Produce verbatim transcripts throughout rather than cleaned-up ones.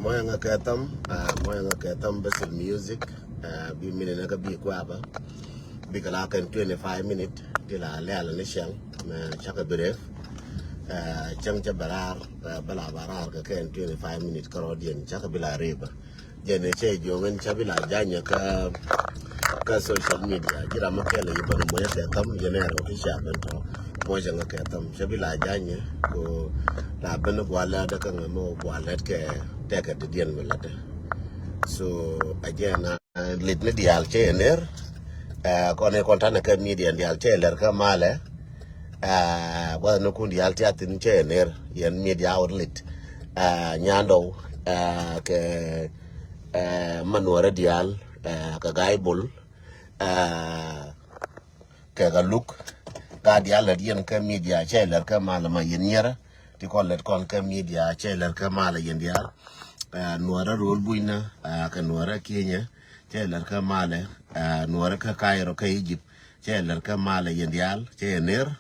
Mɔyɛ ŋa kɛ thäm, ah, mɔyɛ ŋa kɛ thäm bä thil music, ah, bi minit ni kä bi kuabä. Bikɛ la kɛn twenty five minute ti la lɛl ni cäŋ mɛ cakɛ bi rep. Ah, cäŋ cä bɛ raar, ah, bä la bä raar kɛ kɛn twenty five minute kärɔɔdiɛn cakɛ bi la rep. Jɛn cɛ jiɔŋ in cä bi la janyɛ kä kä social media. Ji̱ ram mi kɛl i̱ bän muɔ̱cä kɛ thäm jɛn ɛn rɔ ki cia ben tɔ muɔ̱cä ŋä kɛ thäm cä bi la janyɛ ko la ben gualɛ dä kä ŋä mi gualɛ kɛ tɛkɛ ti diɛn mi latɛ. So a jɛn a lit ni diaal cɛ yɛ ner. Kɔn i̱ kɔn tanɛ kɛ media diaal cɛ yɛ lɛr kä malɛ. Guath ni kun diaal ti a thin cɛ yɛ ner yɛn media outlet. Nyandɔw kɛ manuɔrɛ diaal kɛ gaibol kɛ ka luk ka diaal lät yɛn kä media cɛ lɛr kä mal ma yɛn nyɛrä ti kɔn lät kɔn kä media cɛ lɛr kä mal yɛn diaal. Nuɔrä rol bunyna kɛ nuɔrä kinyɛ cɛ lɛr kä mal nuɔrä kä Cairo kä Egypt cɛ lɛr kä mal yɛn diaal cɛ yɛ ner.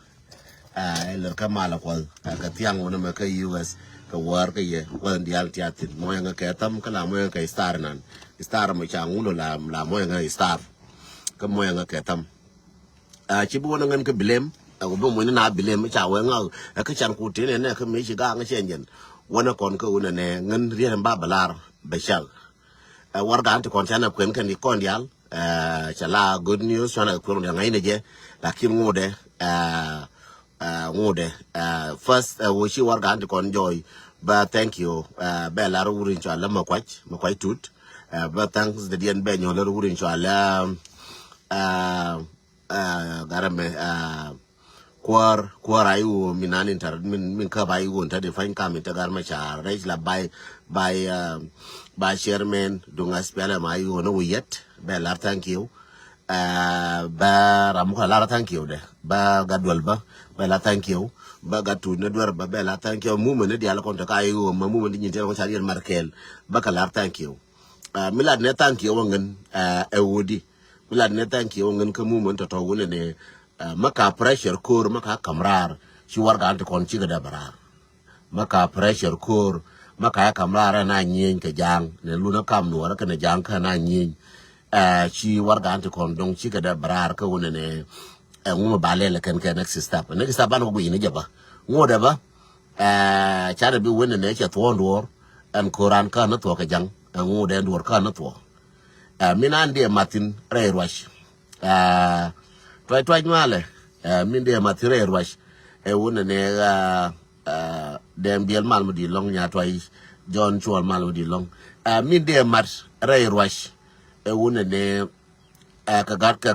Ɛ lɛr kä mal kuɔth kɛ thiaŋ wunä mɛ kä U S kɛ wäär kä yɛ kuɔth diaal ti a thin mɔyɛ ŋä kɛ thäm kä la mɔyɛ ŋä kɛ star nan star mɔ ca ŋun la la mɔyɛ ŋä star kä mɔyɛ ŋä kɛ thäm. Ci bi wunä ŋän kä bilem ɛ wä bi muny ni na bilem ca wee ŋä ɛ kä can ku tin ɛ nɛ kä mi ci gaŋ cɛ jɛn wunä kɔn kä wunä nɛ ŋän riet ba bɛ lar bɛ cak. Ɛ warɛga an ti kɔn canɛ kuɛn kɛn di kɔn dial. Ɛ cɛ la good news cuanɛ kuɛn di ŋa̱cnɛ jɛ lakin ŋudɛ ɛ ŋudɛ ɛ first ɛ wä ci warɛga an ti kɔn jɔy. Bä thank you ɛ bɛ lar wurin cua lä ma kuac ma kuac tut. Ɛ bä thanks the diɛn bɛ nyɔl lär wurin cua lä ɛ ɛ garɛ mɛ ɛ kuäär kuäär a iwuɔ min an intar min min käp a iwuɔ intar di fany kam intar gar ma car rɛc la bay bay ɛ bay chairman duŋ aspialɛ ma iwuɔ ni wuyɛt bɛ lar thank you. Ɛ bä ram mukɛ lar thank you dɛ bä gat duel bä bɛ lar thank you bä gat tuut ni duer bä bɛ lar thank you mumɛ ni dial kɔn tɛ ka iwuɔ ma mumɛ ni nyin tiɛn kɔn car yɛn mar kɛɛl bä kɛ lar thank you. Ɛ mi lat ni thank you wä ŋän ɛ wudi mi lat ni thank you wä ŋän kä mumɛ ni tɔtɔ wunɛ ni. Ɛ mä ka pressure ko̱r mä ka kam raar ci warɛga an ti kɔn cikɛ dee bɛ raar. Mä ka pressure ko̱r mä ka kam raar ɛn a nyieny kɛ ja̱a̱ŋ nɛ lunä kam nuɔrä kɛnɛ ja̱a̱ŋ kä ɛn a nyieny. Ɛ ci warɛga an ti kɔn do̱ŋ cikɛ dee bɛ raar kä wunɛ nɛ. Ɛ ŋumɛ ba lɛl kɛn kɛ next step next step an kɛ guic ni jɛ bä ŋuɔdɛ bä. Ɛ canɛ bi wunɛ nɛ cɛ thuɔ̱ɔ̱ŋ duɔ̱ɔ̱r ɛn ko̱r an kä ni thuɔ̱ɔ̱ kɛ ja̱ŋ ɛ ŋuɔdɛ ɛn duɔ̱ɔ̱r kä ni thuɔ̱ɔ̱. Ɛ min an diɛ mathin rɛy ruac. Ɛ tuac tuac malɛ ɛ min dee math rɛy ruac. Ɛ wunɛ nɛ ɛ dɛm biɛl mal mi di lɔŋ nya tuac. Jɔn cuɔl mal mi di lɔŋ ɛ min dee mat rɛy ruac. Ɛ wunɛ nɛ ɛ kɛ gat kɛ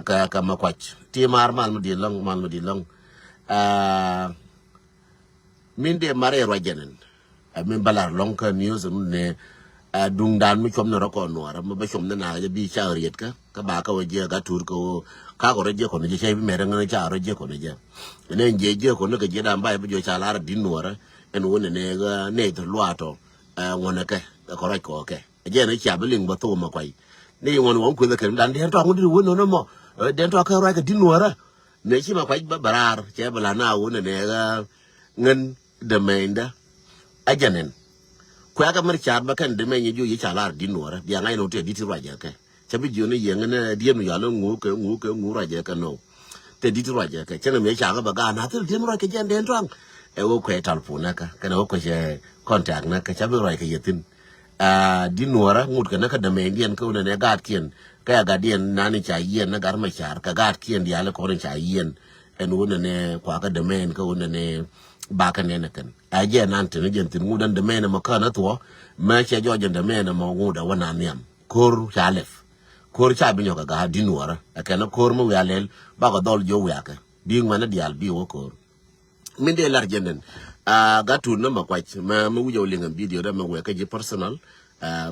kɛ kɛ ma kuac ti mar mal mi di lɔŋ mal mi di lɔŋ. Ɛ min dee mat rɛy ruac jɛnɛn. Ɛ min bä lar lɔŋ kä news ni ɛ duŋdan mi cuɔm ni rɔ kɔn nuɔrä mi bä cuɔm ni na jɛ bi ca riet kä kä ba kä wä jiɛ gat tur kä wä ka kɔ rɔ jiɛ kɔn jɛ cɛ bi mɛrɛ ŋä ca rɔ jiɛ kɔn jɛ. Ni jɛ jiɛ kɔn kɛ jiɛ dan ba bi jɔ ca lar di nuɔrä ɛn wä ni ni ɛ ni luatɔ ɛ ŋɔnɛ kɛ ɛ kɔ rɔ kɔ kɛ jɛ ni ca bi liŋ bä thok ma kuay. Ni ŋɔn wä kueth kɛ dan den tɔ ŋun di wä nɔ mɔ den tɔ kɛ rɔ kɛ di nuɔrä. Ni ci ma kuay bä bä rar cɛ bä la na wä ni ni ɛ ŋän dämɛnydä. Ɛ jɛnɛn kuɛ kɛ mɛr ca̱a̱t bä kɛn dämɛny jɛ jiö yi ca lar di̱t nuɔrä bia ŋa̱c ni wä tɛ di̱t ti ruacɛ kɛ. Cä bi jiö ni yɛ ŋän diet mi yal ni ŋu kɛ ŋu kɛ ŋu ruacɛ kɛ nɔ. Tɛ di̱t ti ruacɛ kɛ cä ni mëë ca kɛ bä gaat na thil diet mi ruac kɛ jɛn dee tuaŋ. Ɛ wä kuɛ talpon nä kä kɛn ɛ wä kuɛ cɛ kɔntak nä kä cä bi ruac kɛ yɛ thi̱n. Di̱t nuɔrä ŋut kɛ nä kä dämɛnydiɛn kä wä nɛ nɛ gaatkiɛn. Kä ɛ gatdiɛn nani ca yiɛn ni gat mɛ car kɛ gaatkiɛn diaal kɔn ca yiɛn. Ɛn wä nɛ nɛ kuakä dämɛn kä wä nɛ nɛ bakä nɛn ɛ kɛn. Ɛ jɛ nan tini jɛn thin ŋut ɛn dämɛn ɛmɔ kään ɛ thuɔ mɛ cɛ jɔc ɛn dämɛn ɛmɔ ŋut ɛ wä nan nhiam ko̱r ca lɛp. Ko̱r ca bi nyɔk ɛ ga̱a̱ di̱t nuɔrä ɛ kɛn ɛ ko̱r mi wiaa lɛl bakɔ dhɔl jiɔ wiakɛ bi ŋuɛn ɛ diaal bi wä ko̱r. Min dee lar jɛn ɛn gat tut nä mɛ kuac mɛ mi wi̱c ɛ wä liŋ ɛn video dɛ mɛ wɛɛkä ji̱ personal.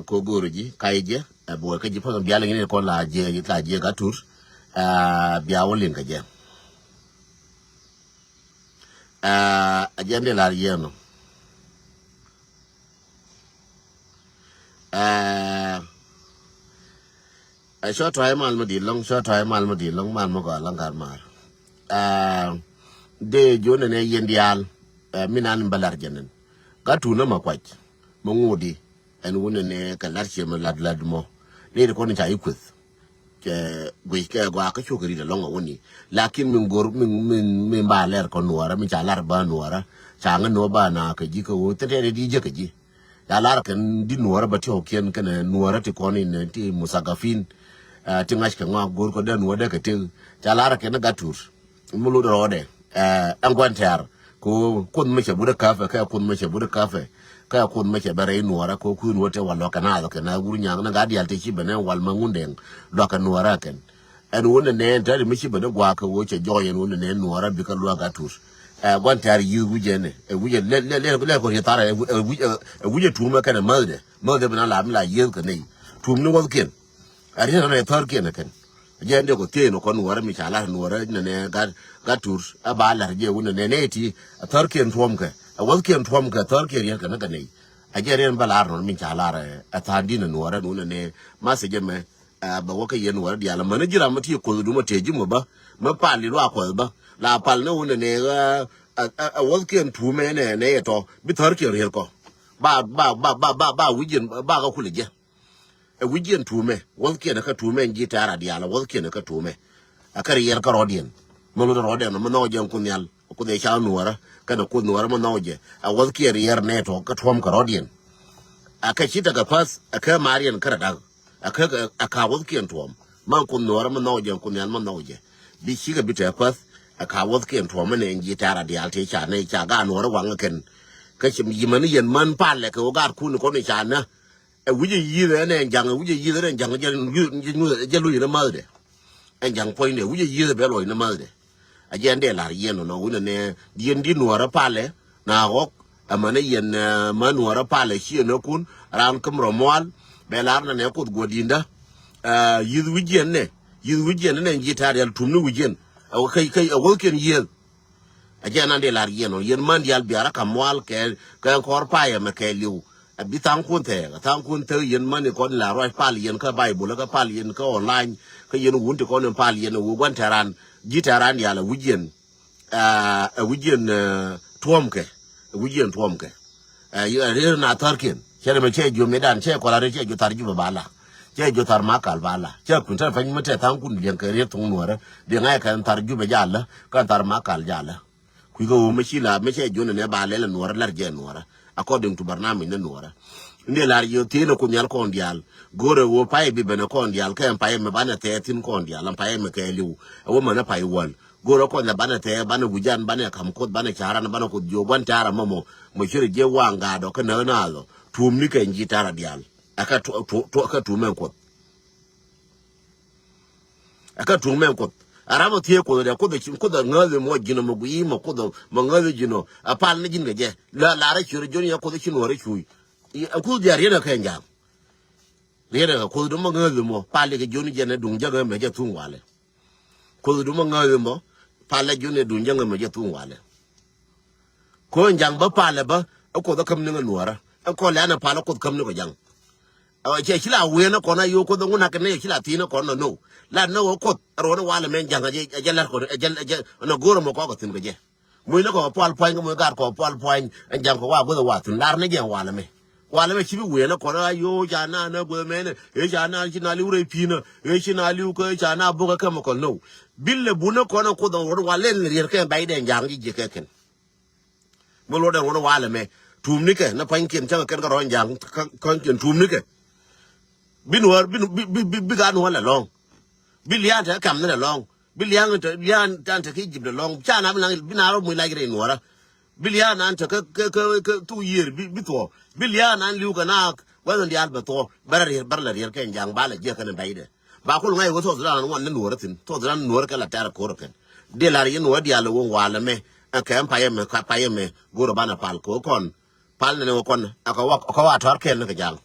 Ko go̱o̱rä ji̱ kay jɛ ɛ bi wɛɛkä ji̱ personal bia liŋ ni kɔn la jiɛ la jiɛ gat tut. Bia wä liŋ kɛ jɛ. Ɛ jɛn dee lar yɛn nɔ. Ɛ cɔ tɔ̱ mal mi di lɔŋ cɔ tɔ̱ mal mi di lɔŋ mal mi gɔaa lɔŋ gat maar. Ɛ dee jiɔn nɛ nɛ yɛn diaal. Ɛ mi nan mi bä lar jɛn nɛn gat tut nä mɛ kuac mɛ ŋut di. Ɛn wunɛ nɛ kɛ lat ciɛ mi lat lat mɔ. Lɛ di kɔn ca yi kueth. Kɛ guic kɛ gɔaa kä cuk rit alɔŋ a wuni. Lakin min gor min min min ba lɛr kɔ nuɔrɛ min ca lar ba nuɔrɛ. Ca ŋä nuɔ ba na kɛ ji̱ kɛ woo tɛtɛ di jɛ kɛ ji̱. Ya lar kɛn di nuɔrɛ ba tiɔkiɛn kɛnɛ nuɔrɛ ti kɔn in ti musagafin. Ti ŋa̱c kɛ ŋɔak gor kɔ dee nuɔrɛ dee kɛ tëk. Ca lar kɛn gat tur. Mi lot rɔɔdɛ ɛn gua̱n tɛ̈r. Ko kuoth mi cɛ but ɛ käpɛ kɛ kuoth mi cɛ but ɛ käpɛ. Kɛ kuoth mi cɛ bɛ rɛy nuɔrɛ ko kui̱n wä te wal luakä naath kɛ na wur nyaŋ ni gat dial te ci bɛ nɛ wal ma ŋundɛŋ. Luakä nuɔrɛ kɛn. Ɛn wun ni nɛn tɛ̈ri mi ci bɛ ni gua̱a̱k kɛ wä cɛ jɔɔy ɛn wun ni nɛn nuɔrɛ bikɛ luakä tur. Ɛ gua̱n tɛ̈r yi̱th wi̱cɛ ni ɛ wi̱cɛ lɛ lɛ lɛ lɛ kɔ riɛ tharɛ ɛ wi̱cɛ tuumɛ kɛn ɛ mäthdɛ mäthdɛ bi na la mi la yi̱th kɛ nɛy. Tuum ni wäthkiɛn. A riet rɛ thɔr kiɛn kɛn. A jɛ ndɛ kɔ thiee ni kɔn nuɔrɛ mi ca lar nuɔrɛ nɛnɛ gat gat tur a ba lar jɛ wun nɛnɛ nɛ ti a thɔr kiɛn tuɔm kɛ a wäth kiɛn tuɔm kɛ thɔr kiɛn riet kɛ ni kɛ nɛy. A jɛ riet ba lar nɔn mi ca lar a than di ni nuɔrɛ wun nɛnɛ ma sɛ jɛ mɛ. A bɛ wä kɛ yɛn nuɔrɛ dial mɛ ni jiram mi ti kuoth dum a tee ji̱ mɔ ba mɛ pal li luak kuɔth ba la pal ni wun nɛnɛ a wäth kiɛn tuumɛ nɛ nɛ yɛ tɔ bi thɔr kiɛn riet kɔ. Ba ba ba ba ba ba wi̱c yɛn ba kɛ kulɛ jɛ. Ɛ wi̱c yɛn tuumɛ wäthkiɛn kä tuumɛ ɛn ji̱ tɛ̈r a diaal ɛ wäthkiɛn kä tuumɛ. Ɛ kä riɛr kä rɔ̱diɛn mi lot rɔ̱diɛn mi nhɔk jɛ ɛn kuoth nhial kuoth ɛ ca nuɔɔrä kɛnɛ kuoth nuɔɔrä mi nhɔk jɛ. Ɛ wäthkiɛn riɛr nɛ tɔ̱ kä tuɔ̱m kɛ rɔ̱diɛn. Ɛ kä ci tekɛ päth ɛ kä mariɛn kä rɛ da̱k. Ɛ kä ɛ ka wäthkiɛn tuɔ̱m ma kuoth nuɔɔrä mi nhɔk jɛ ɛn kuoth nhial mi nhɔk jɛ. Bi cikɛ bi tɛ̈ päth ɛ ka wäthkiɛn tuɔ̱m mi nɛ ɛn ji̱ tɛ̈r a diaal tëë ca nɛ ca gaat nuɔɔrä waŋ ɛ kɛn. Kä ci yimäni yɛn män palɛ kɛ ɣöö gaatkun kɔn i̱ ca nä. Ɛ wi̱cɛ yi̱th ɛn ɛn ja̱ŋ ɛ wi̱cɛ yi̱th ɛn ɛn ja̱ŋ jɛ luc ni mäthdɛ. Ɛn ja̱ŋ puɔ̱nydɛ wi̱cɛ yi̱th ɛ bɛ luɔc ni mäthdɛ. A jɛ ɛn dee la̱r yɛn nɔ wunɛ nɛ diɛn di nuɔɔrä palɛ na ɣɔk. Ɛmɛnɛ yɛn män nuɔɔrä palɛ ciɛ nä kun raan käm rɔ mual. Bɛ la̱r nɛ nɛ kuoth guɔ di̱ndä. Yi̱th wi̱c yɛn nɛ yi̱th wi̱c yɛn nɛ ji̱ ta̱a̱ rial tum ni wi̱c yɛn. Ɛ wäkiɛn yi̱th. A jɛ nan dee lar yɛn ɔ yɛn män diaal biarä ka mual kɛ kɛ kɔr payɛ mɛ kɛ liw. A bi thaŋkun thɛɛk a thaŋkun thɛɛk yɛn män ikɔn la ruac pal yɛn kä Baibul kä pal yɛn kä online. Kä yɛn wun ti kɔn in pal yɛn ɛ wee gua̱n tɛran ji̱ tɛran diaal a wi̱c yɛn. A wi̱c yɛn tuɔ̱mkɛ a wi̱c yɛn tuɔ̱mkɛ. Ɛ rier na thärkiɛn cɛ rɛ mɛ cɛ jiö metdan cɛ kɔla rɛ cɛ jiö thar Jubɛ ba la. Cɛ jiö thar Makal ba la cɛ kui̱n tɛr pɛny mi tɛ tha̱a̱ŋ kun liɛŋ kɛ rier thuŋ nuɔrɛ. Liɛŋ ayɛ kɛ thar Jubɛ jalä kɛ thar Makal jalä. Kui̱ kɛ ɣöö mi ci la mi cɛ jiö nɛ nɛ ba lɛl ɛ nuɔrɛ lɛr jɛ nuɔrɛ. According to barnamij ni nuɔrɛ. Ni lar yɛ thiee ni kun nhial kɔn diaal. Go̱rɛ ɣöö pay bi ben ɛ kɔn diaal kɛ ɛn pay ɛmɛ banɛ thɛɛ thi̱n kɔn diaal ɛn pay ɛmɛ kɛ liw. Ɛ wä mɛn ɛ pay wäl. Go̱rɛ kɔn ɛ banɛ thɛɛ banɛ wi̱can banɛ kam kuoth banɛ caran banɛ kuoth jiö gua̱n tɛ̈r ɛmɔ mɔ. Mɔ ci rɛ jiɛ waŋ gaatdɔ kä näk naath ɔ tuum ni kɛ ji̱ tɛ̈r a diaal. Ɛ kä tuum ɛn kuoth. Ɛ kä tuŋ mɛn kuoth a ram ɔ thiee kuoth dɛ kuoth ɛ ŋäth mɔ ji̱n ɔ mɔ guiy mɔ kuoth mɔ ŋäth ji̱n ɔ. Ɛ pal ni ji̱n kɛ jɛ la lar ɛ ciöt ɛ jiɔn yɛ kuoth ɛ ci nuɔɔr ɛ cuuc. Ɛ kuoth diaal riet ɛ kɛ ja̱a̱ŋ. Riet ɛ kɛ kuoth dom mɔ ŋäth mɔ pal ikɛ jiɔn jɛ nɛ duŋ jäk ɛ mɛ jɛ thuŋ walɛ. Kuoth dom mɔ ŋäth mɔ pal ɛ jiɔn ɛ duŋ jäk ɛ mɛ jɛ thuŋ walɛ. Ko ɛn ja̱ŋ bä palɛ bä ɛ kuoth ɛ käm ni ŋä nuɔrä ɛ kɔlɛ an ɛ pal ɛ kuoth käm ni kɔ ja̱ŋ. Ɛ cɛ ci la wen ɛ kɔn a yo̱o̱ kuoth ɛ ŋun akɛ ni ci la thi̱n ɛ kɔn nɔ no. La ni ɣä kuoth ɛ ruɔn ɛ walɛ mɛ ɛn ja̱ŋ ɛ jɛ lɛr kɔn ɛ jɛ ɛ jɛ ɛn ɛ go̱o̱r ɛ mɔ kɔk ɛ thi̱n kɛ jɛ. Muc ni kɔ pual pua̱ny kä muc gat kɔ pual pua̱ny ɛn ja̱ŋ kɔ wa guoth ɛ wa thi̱n lar ni jɛ ɛ walɛ mɛ. Walɛ mɛ ci bi wen ɛ kɔn a yo̱o̱ ca na nä guoth mɛnɛ ëë ca na ci na li̱w rɛy pi̱n ɛ ëë ci na li̱w kä ca na bok ɛ chemical no. Bil lɛ bun ɛ kɔn ɛ kuoth ɛ ruɔn ɛ walɛ ni rier kɛ bɛy dɛ ɛn ja̱ŋ ji̱ ji̱ kɛ kɛn. Mi luɔt ɛn ɣɔn walɛ mɛ tuum nikɛ ni pa̱nykiɛn cäŋ kɛn kɛ rɔ̱ ja̱a̱ŋ ka̱nkiɛn tuum nikɛ. Bi nuɔ̱ɔ̱r bi bi bi bi bi ka nuɔ̱ɔ̱r lɛ lɔ̱ŋ. Bi lia̱a̱n te kam ni lɛ lɔ̱ŋ. Bi lia̱a̱n te lia̱a̱n tan te ki jip lɛ lɔ̱ŋ ca na bi na bi na rɔ muc lac rɛy nuɔ̱ɔ̱rä. Bi lia̱a̱n an te kä kä kä kä thuk yiëër bi bi thuɔ̱ɔ̱ bi lia̱a̱n an li̱w kɛ naak gua̱th in diaal bɛ thuɔ̱ɔ̱ bɛ rɛ riɛr bɛ rɛ lɛ riɛr kɛn ja̱a̱ŋ ba lɛ jiäk kɛn in bɛcdɛ. Ba kul ŋa̱c wä South Sudan ŋuan ni nuɔɔrä thi̱n South Sudan nuɔɔrä kɛ la tɛr ko̱r kɛn. Dee lar yɛn nuɔɔrä diaal wä walɛ mɛ. Ɛn kɛ ɛn payɛ mɛ ka payɛ mɛ go̱rä banɛ pal kɛ wä kɔn. Pal nɛnɛ wä kɔn ɛ kɛ wa tɔ̱r kɛn ni kɛ ja̱a̱ŋ.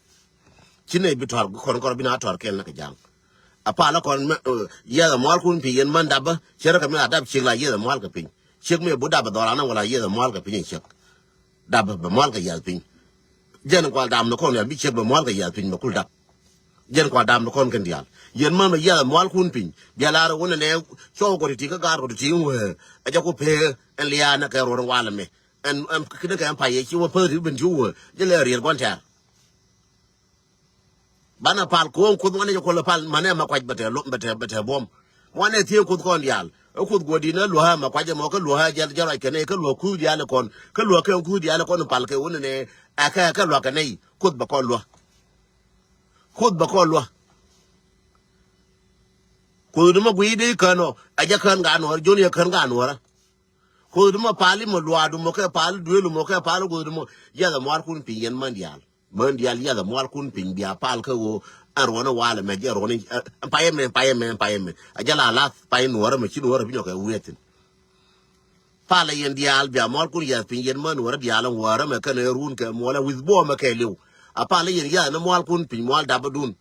Ci nɛ bi tɔ̱r kɔn kɔn bi na tɔ̱r kɛn ni kɛ ja̱a̱ŋ. A pal kɔn mɛ yɛth ɛ mual kun pi yɛn män dapä cɛ rɛ kɛ mi la dap ciek la yɛth ɛ mual kɛ piny. Ciek mi bu dap ɛ dhɔran ni wala yɛth ɛ mual kɛ piny ɛ ciek. Dap bɛ mual kɛ yiath piny. Jɛn kual dam ni kɔn ya bi ciek bɛ mual kɛ yiath piny bɛ kul dap. Jɛn kual dam ni kɔn kɛn diaal yɛn män bɛ yiath mual kun piny bia lar wun nɛ cɔw kɔ ti ti kä gar kɔ ti ti wee. Ɛ jɛ ku pee ɛn liaar nɛ kɛ ruɔr walɛ mɛ. Ɛn ɛn kini kɛ ɛn pay yɛ ci wä päth ti ben ti wee jɛ lɛ riɛr guan tɛr. Banɛ pal ko̱o̱ŋ Kuoth ŋuanɛ jɛ kuɔl pal manɛ ma kuac bɛ tɛ lom bɛ tɛ bɛ tɛ buɔ̱m. Ŋuanɛ thiee Kuoth kɔn diaal. Ɛ Kuoth guɔ di̱n ɛ luäk ɛ ma kuac ɛmɔ kä luäk ɛ jɛl jɛl ruac kɛn ɛ kä luäk kuuth diaal ɛ kɔn. Kä luäk kɛn kuuth diaal ɛ kɔn pal kɛ wunɛ nɛ. Ɛ kɛ ɛ kɛ luäk kɛ nɛy Kuoth bɛ kɔn luäk. Kuoth bɛ kɔn luäk. Kuoth ni ma guiy dee kän ɔ ɛ jɛ kän gaa nuɔ̱ɔ̱rä jiɔn yɛ kän gaa nuɔ̱ɔ̱rä. Kuoth ni ma pal imɔ luaadu mɔ kɛ pal duel mɔ kɛ pal guoth ni mɔ. Yath ɛ mual kun piny yɛn man diaal. Män diaal yath ɛ mual kun piny bia pal kä ɣöö ɛn ruɔ̱n ɛ wal ɛmɛ jɛ ruɔ̱n ɛ payɛ mɛ payɛ mɛ payɛ mɛ. Ɛ jɛ la lath pay nuɔ̱ɔ̱rä mɛ ci nuɔ̱ɔ̱rä bi nyɔk ɛ wi̱i̱ ɛ thi̱n. Pal ɛ yɛn diaal bia mual kun yath piny yɛn män nuɔ̱ɔ̱rä diaal ɛn wäärä mɛ kɛn ɛ run kɛ muɔl ɛ wi̱th buɔɔmɛ kɛɛliw. A pal ɛ yɛn yath ni mual kun piny mual dap ɛ dun.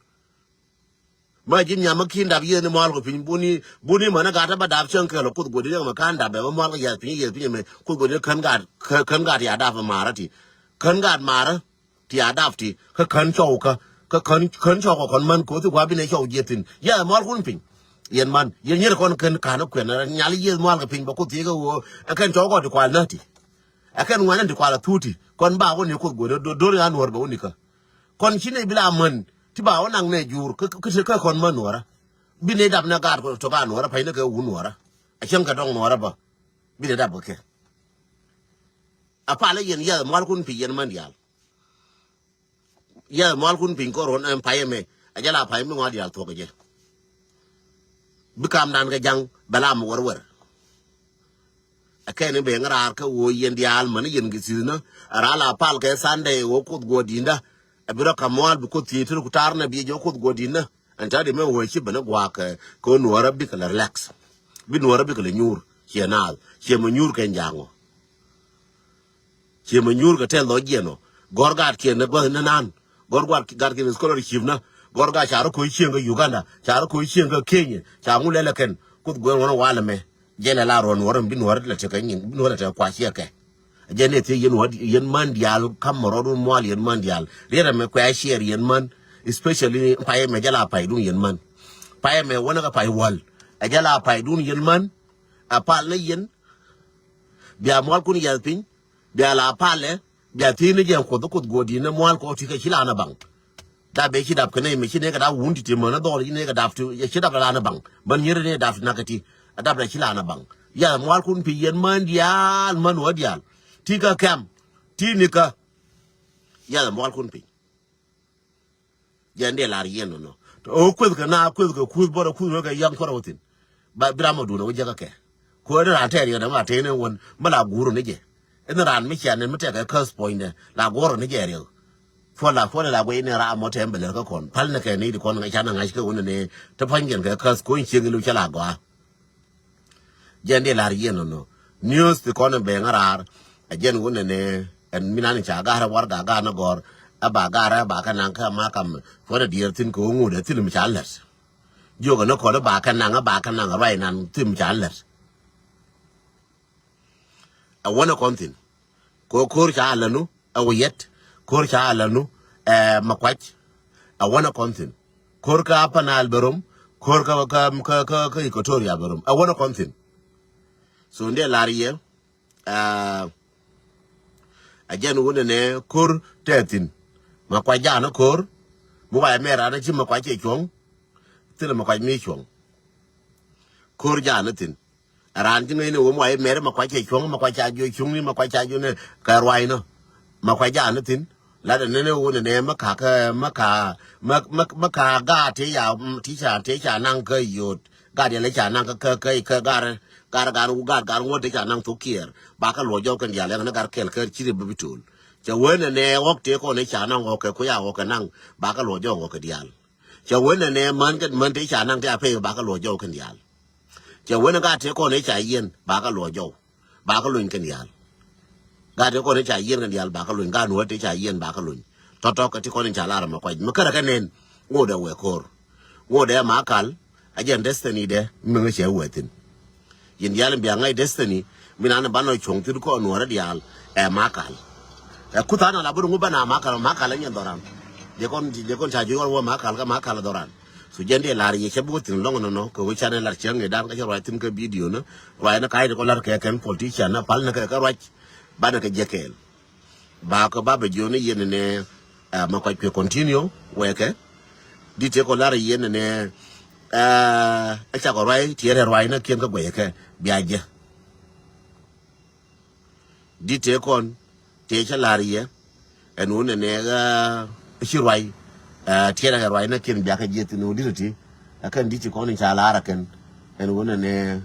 Ma ji̱n nyam kä ki̱n dap yiëëni mual kɛ piny buni buni mänä gat ɛ ba dap cäŋ kɛl ɔ Kuoth guɔ̱di̱n ɛ mɛ ka̱n dap ɛ ba mual kɛ yath piny yiëëth piny ɛmɛ Kuoth guɔ̱di̱n kän gat kän gat ya dap ɛ ma̱a̱rä ti. Kän gat ma̱a̱rä ti a dap ti kä kän cɔw kä kä kän kän cɔw kɛ kɔn män kothi gua̱a̱ binɛ cɔw jiɛthin. Yath ɛ mual kun piny. Yɛn man yɛn nyier kɔn kän ka̱n ɛ kuɛn ɛ nyal yiëëth mual kɛ piny bɛ Kuoth thiee kɛ ɣöö ɛ kɛn cɔw kɔn ti kual näk ti. Ɛ kɛn ŋuɛn ɛn ti kual ɛ thuti kɔn ba wä ni Kuoth guɔ̱di̱n do̱r ya nuɔ̱ɔ̱r bɛ wä ni kä. Kɔn ci nɛy bi la män ti ba wä naŋ nɛ juur kä kä kä kɔn män nuɔrä. Bi nɛy dap nɛ gaat tɔk a nuɔrä pay ni kɛ wun nuɔrä. A cäŋ kɛ dɔŋ nuɔrä bä bi nɛy dap kɛ kɛ. A palä yɛn yath mual kun piny yɛn män diaal. Yath mual kun piny kɔr ɣän ɛn pay ɛmɛ. A jɛ la pay mi ŋuan diaal thuɔk kɛ jɛ. Bi kamdan kɛ ja̱ŋ bɛ la mi wär wär. Ɛ kɛn i̱ ben raar kä ɣöö yɛn diaal mäni yɛn kɛ thi̱thni. Ɛ raar la pal kɛ Sunday ɣöö Kuoth guɔ di̱ndä. Ɛ bi rɔ ka̱m mua̱a̱l bi Kuoth thiec ti rɔ ku ta̱r nɛ bi jɛ Kuoth guɔ di̱ndä. Ɛn ta̱a̱ di mɛ ɣöö ci ben ɛ gua̱a̱k kɛ ɣöö nuɔ̱ɔ̱rä bikɛ lɛ relax. Bi nuɔ̱ɔ̱rä bikɛ lɛ nyuur ciɛ naath ciɛ mɛ nyuur kɛ nja̱a̱ŋ ɔ. Ciɛ mɛ nyuur kɛ tɛl dhɔc jiɛn ɔ. Gɔ̱r gaatkiɛn ni gua̱th ni nan. Gɔ̱r gua̱th gaatkiɛn ni scholarship na. Gɔ̱r gaat ca rɔ ko̱c cieŋ kä Uganda ca rɔ ko̱c cieŋ kä Kenya ca ŋu lɛl ɛ kɛn Kuoth guɛn ɣɔn walɛ mɛ. Jɛn ɛ la ruɔn nuɔrɛ mi bi nuɔrɛ lɛ tekɛ nyin bi nuɔrɛ lɛ tekɛ kuac ciɛ kɛ. Jɛn ɛ thiec yɛn wä yɛn man diaal kam mɛ rɔɔdun mual yɛn man diaal riɛt ɛmɛ kuɛ a ciɛɛr yɛn man. Especially payɛ mɛ jɛ la paydun yɛn man. Payɛ mɛ wänä kɛ pay wäl. Ɛ jɛ la paydun yɛn man. Ɛ pal ni yɛn. Bia mual kun yɛth piny. Bia la palɛ bia thi̱n ni jɛ Kuoth Kuoth guɔ di̱n ni mual kɔ ti kɛ ci la na baŋ. Dap bɛ ci dap kɛ nɛy mɛ ci nɛy kɛ dap wun ti ti män ni dhɔl ci nɛy kɛ dap ti ci dap la na baŋ. Män nyeri nɛy dap ti nak kɛ ti a dap la ci la na baŋ. Yath mual kun pi yɛn män diaal män wä diaal. Ti kɛ kɛm ti ni kä. Yath mual kun pi. Jɛn dee lar yɛn nɔnɔ. Ɔ kueth kɛ na kueth kɛ kuth bɔrɔ kuth nɔ kɛ yaŋ kɔrɔ wä thin. Ba bi ram mɔ dun a wä jɛ kä kɛ. Kueth ran tɛɛr yɛn ma tɛɛn ɛn wän ma la guur ni jɛ. Ɛn ran mi cian ɛn mi tɛk kɛ käth puɔ̱nydɛ la guɔr ni jɛ riɛk. Puɔl la puɔl la guɛy ni ram mɔ tɛɛn bɛ lɛr kä kɔn pal ni kɛ ni di kɔn ŋa̱c can a ŋa̱c kɛ wun ni te puɔ̱ny kɛn kɛ käth kuɔny cieŋ ilu cɛ la gɔaa. Jɛn di lar yɛn nɔnɔ. News ti kɔn in bɛŋ raar. A jɛn wun nɛ ɛn mi nan ca gar war ga gar ni gɔr. A ba gar a ba ka naŋ ka ma kam. Fɔn a dier thin ko ŋut a thin mi ca lɛt. Jiok ni kɔn a ba ka naŋ a ba ka naŋ a ruai nan thin mi ca lɛt. A wun a kɔn thin. Ko kor ca lanu. Ɛ wä yɛt ko̱r ca lanu. Ɛ ma kuac. Ɛ wänä kɔn thin ko̱r kä Upper Nile bɛ rom. Ko̱r kä kä kä kä Equatoria bɛ rom ɛ wänä kɔn thin. So ndɛ lar yɛ. Ɛ a jɛn wunɛ nɛ ko̱r tɛ thin. Ma kuac jaanä ko̱r mi wa mɛ ran ci ma kuac cɛ cuɔ̱ŋ. Thilɛ ma kuac mi cuɔ̱ŋ. Ko̱r jaanä thin. Raan ji̱ ŋäcni wä muay mɛri ma kuac cɛ cuɔ̱ŋ ma kuac ca jiɔ cuŋni ma kuac ca jiɔ ni kɛ ruaynä. Ma kuac jaanä thin. Latdɛ nini wä ni nɛ ma kakä ma ka ma ma ma ka gaat ti ya ti ca ti ca naŋ kä yot. Gaat yɛlɛ ca naŋ kä kä kä kä gar gar gar gar gar wä ti ca naŋ thok kiɛɛr. Ba kä luɔ jɔw kɛn diaal ɛn gar kɛl kä ci ri bä bi tol. Cɛ wä ni nɛ ɣɔk ti kɔn ca naŋ ɣɔk kɛ kuya ɣɔk kɛ naŋ ba kä luɔ jɔw ɣɔk kɛ diaal. Cɛ wen nɛ nɛ män kɛ män te ca naŋ te a pek ba kä luɔc jɔw kɛn diaal. Cɛ wen gat te kɔn ca yiɛn ba kä luɔc jɔw ba kä luny kɛn diaal. Gat te kɔn ca yiɛn kɛn diaal ba kä luny gat nuɔt te ca yiɛn ba kä luny. Tɔtɔ kɛ ti kɔn ca lar mɛ kuac mɛ kärɛ kɛ nɛn. Ŋot ɛ wɛ ko̱r ŋot ɛ ma kal. A jɛn destiny dɛ mi ŋä cɛ wɛ thin. Yin diaal in bia ŋa̱c destiny mi nan in banɔ cuɔ̱ŋ thir kɔn nuɔrä diaal. Ɛ makal ɛ kuthan ala bä ruŋ bä na makal makal ɛ nyɛn dhɔran. Diɛ kɔn diɛ kɔn ca jiɔr wä makal kä makal dhɔran. So jɛn diɛ lar yɛ cɛ bä wä thin lɔŋ nɔnɔ kɛ wä canɛ lar cɛ ŋɛ dan kä cɛ ruac thin kä video ni ruac ni ka̱c di kɔn lar kɛ kɛn politician ni pal ni kɛ kɛ ruac. Banɛ kɛ jɛ kɛɛl. Ba kɛ ba bɛ jiɔni yɛn ni ɛ ma kɔc kuɛ continue wɛkɛ. Di tëë kɔn lar yɛn nɛ, ɛ cakɔ ruac tiɛɛrɛ ruac na kiɛn kä guɛcɛ kɛ bia jɛ. Di tëë kɔn tëë cä lar yɛ ɛn wun nɛ nɛ ɛ ci ruac, ɛ tiɛɛrɛ kɛ ruac na kiɛn bia kɛ jiɛ thin wun di ti ɛ kɛn di ti kɔn in ca lar ɛ kɛn ɛn wun nɛ nɛ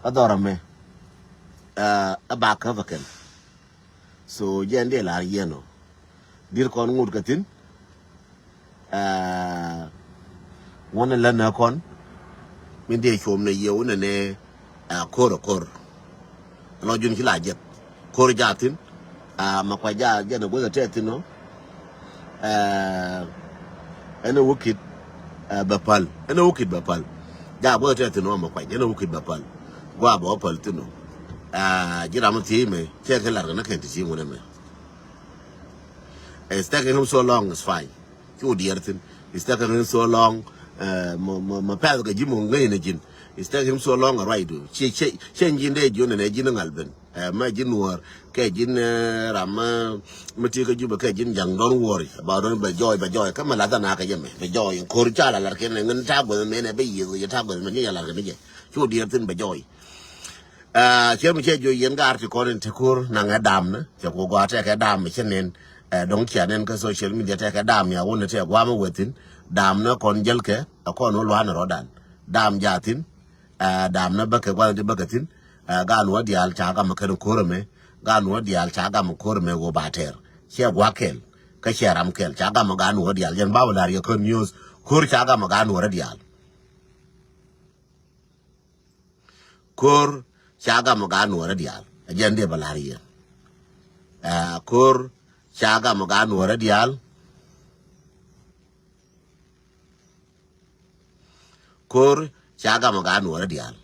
ɛ dhɔrɛ mɛ ɛ ba käp ɛ kɛn. So jɛn dee lar yɛn ɔ dir kɔn ŋut kɛ thin. Aa, ŋuɔ̱n ni lät ni kɔn min dee cuɔm ni yiew ni ni, aa, ko̱r ɛ ko̱r. Lɔ jun ci la jɛth ko̱r ja thin. Aa, ma kua ja jɛn ɛ guäth ɛ tɛth thin ɔ. Aa, ɛn ɛ wä kit, aa, bɛ päl ɛn ɛ wä kit bɛ päl. Ja guäth ɛ tɛth thin ɔ ma kua jɛn ɛ wä kit bɛ päl. Gua bɛ wä päl thin ɔ. Aa, ji̱ ram mi thiec mɛ cɛ kɛ lar kɛ ni kɛn ti ci ŋun ɛmɛ. It's taking him so long, it's fine. Cu diɛɛr thin. It's taking him so long. Ɛ, mɔ, mɔ, mɔ pɛth kɛ ji̱ mɔ ŋäcnɛ ji̱n. It's taking him so long, a ruacdu. Ciɛ, ciɛ, ciɛ ji̱n dee ji̱ ɣän nɛ ji̱n ŋal ben. Ɛ, mɛ ji̱ nuɔ̱ɔ̱r. Kɛ ji̱n, ɛ, ram, ɛ, mɛ ti kä Jubɛ kɛ ji̱n ja̱ŋ, don't worry about, don't, bɛ jɔɔy, bɛ jɔɔy. Kä mɛ lath ana kɛ jɛ mɛ. Bɛ jɔɔy. Ko̱r ca la lar kɛn ɛ ŋän ta̱a̱ guäth mɛ nɛ bɛ yiëth, yɛ ta̱a̱ guäth mɛ ni yɛ lar kɛ ni jɛ. Cu diɛɛr thin bɛ jɔɔy. Aa, ciɛ mi cɛ jiɔ yɛn gaat ti kɔn in ti ko̱r naŋɛ damni cɛ ku gɔaa tɛkɛ dam mi ci nin. Ɛ, dɔ̱ŋ cia nin kä social media tɛkɛ dam ya wun tɛ guamä wethin. Damni kɔn jälkɛ ɛ kɔn wä lua̱n rɔ̱dan. Dam ja thin. Ɛ, damni bäkɛ gua̱n ti bäkɛ thin. Ɛ, gaan wä diaal ca gamɛ kɛn ko̱r ɛmɛ. Gaan wä diaal ca gamɛ ko̱r ɛmɛ wä ba tɛr. Ciɛ gua̱ kɛl kä ciɛ ram kɛl ca gamɛ gaan wä diaal jɛn ba wä la̱r yɛ kä news. Ko̱r ca gamɛ gaan wä rɔ diaal. Ko̱r ca gamɔ gaat nuɔrä diaal. Ɛ jɛn dee bɛ la̱r yɛ. Ɛ, ko̱r ca gamɔ gaat nuɔrä diaal. Ko̱r ca gamɔ gaat nuɔrä diaal.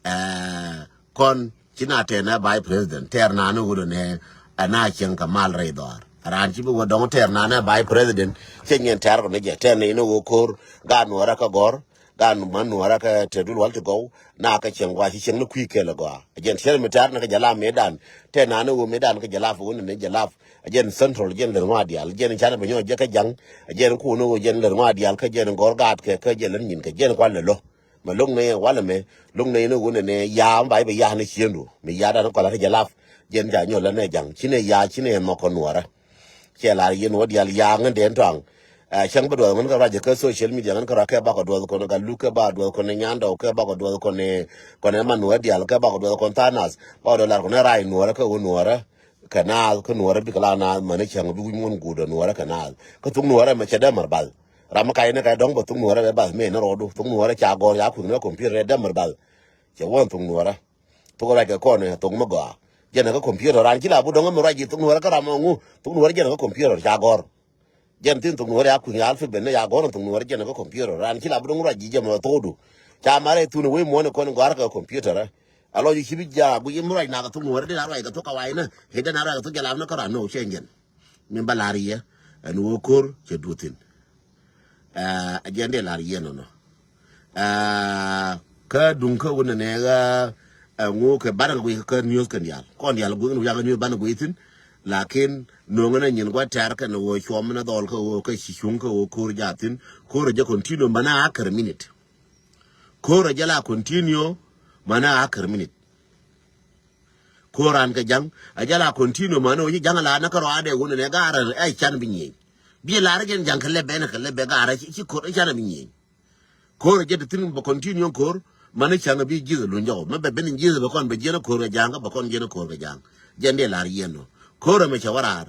Ɛ, kɔn ci na tɛn ɛ vice president tɛɛr naan ni wut ɛnɛ. Ɛ na cieŋ kɛ mal rɛy dhɔaar raan ci bi wä dɔŋ tɛɛr naan ɛ vice president. Cɛ nyɛn tɛɛr kɔ ni jɛ tɛɛr ni ni wä ko̱r gaat nuɔrä kä gɔr. Gan man nuɔrä kɛ te dul wal ti gɔw. Na kɛ cieŋ gɔaa ci cieŋ ni kui̱ kɛl gɔaa. Jɛn tiɛl mi tɛ̈r ni kɛ jɛ lap mëëdan. Tɛ naan ni ɣöö mëëdan kɛ jɛ lap wun ni jɛ lap. Jɛn central jɛn lɛr ŋɔaa diaal jɛn canɛ bɛ nyɔk jɛ kɛ ja̱ŋ. Jɛn kuun ni ɣöö jɛn lɛr ŋɔaa diaal kä jɛn gɔr gaat kɛ kä jɛn lɛr nyin kɛ jɛn kual lɛ lo̱. Mɛ lo̱ŋ nɛ wun ni ya mɛ bai bɛ ya̱a̱ ni ciëndu mi ya̱a̱dan kɔla kɛ jɛ lap. Jɛn ca nyɔk lɛ nɛ ja̱ŋ ci nɛ ya̱a̱ ci nɛ nhɔk kɛ nuɔrä. Cɛ lar yɛn wä diaal ya̱a̱ŋ in dee tɔaŋ. Ɛ, cäŋ bä duɔth ŋän kä ruac kɛ social media ŋän kä ruac kɛ bakɔ duɔth kɔn kä luk kɛ ba duɔth kɔn nyandɔw kɛ bakɔ duɔth kɔn kɔn man nuɔrä diaal kɛ bakɔ duɔth kɔn tha̱a̱ŋ nath bakɔ duɔth lar kɔn rac nuɔrä kɛ wä nuɔrä. Kɛ naath kä nuɔrä bikɛ la naath mani cäŋ bi wi̱c muɔ̱n guut ɛ nuɔrä kɛ naath kä thuk nuɔrä mɛ cɛ dee mär bath. Ram mi kac ni kac dɔ̱ŋ bä thuk nuɔrä bɛ bath mëë ni rɔɔdu thuk nuɔrä ca gɔr ya kui̱ ni kä computer dee mär bath. Cɛ wä thuk nuɔrä. Thok ruac kɛ kɔn ɛ thok mi gɔaa. Jɛn ɛ kä computer raan ci la bi dɔŋ mi ruac ji̱ thok nuɔrä kä ram ɛ ŋu thok nuɔrä jɛn ɛ kä computer ca gɔr. Jɛn thin thok nuɔrä ya kui̱ alphabet ni ya gɔr thok nuɔrä jɛn ɛ kä computer raan ci la bi dɔŋ ruac ji̱ jɛ mɛ thokdu. Ca marɛ thun ɛ wec muɔ̱n ɛ kɔn gɔ̱a̱r kɛ computer ɛ. A lɔc ci bi jaak guic mi ruac nak ɛ thok nuɔrä di na ruac kɛ thok kawac ni. Hɛ dee na ruac kɛ thok jɛ lam ni kä ran ni wä cɛ jɛn. Min ba lar yɛ ɛn wä ko̱r cɛ duɔth thin. Ɛ jɛn dee lar yɛ nɔnɔ. Ɛ kä duŋ kä wun nɛ nɛ ɣä ɛ ŋu kɛ banɛ kɛ guic kä news kɛn diaal kɔn diaal guic kɛn wiak news banɛ guic thin. Lakin noŋ nɛ nyin gua̱ tɛr kɛn wä cuɔm nɛ dhɔl kä wä kä ci cuŋ kä wä ko̱r ja thin. Ko̱r jɛ continue manɛ akär minute. Ko̱r jɛ la continue manɛ akär minute. Ko̱ran kɛ ja̱ŋ a jɛ la continue mani wä ci ja̱ŋ a la ni kä rɔadɛ wun nɛ ga̱a̱r ɛ can bi nyieny. Bi lar jɛn ja̱ŋ kɛ lɛbɛ ni kɛ lɛbɛ ga̱a̱r ci ko̱r can bi nyieny. Ko̱r jɛ ti thin bɛ continue ko̱r mani ca̱ŋ bi ji̱th luny jɔw mɛ bɛ ben ji̱th bɛ kɔn bɛ jiɛn ko̱r kɛ ja̱ŋ bɛ kɔn jiɛn ko̱r kɛ ja̱ŋ. Jɛn dee lar yɛn nɔ ko̱r ɛmɛ cɛ wä raar.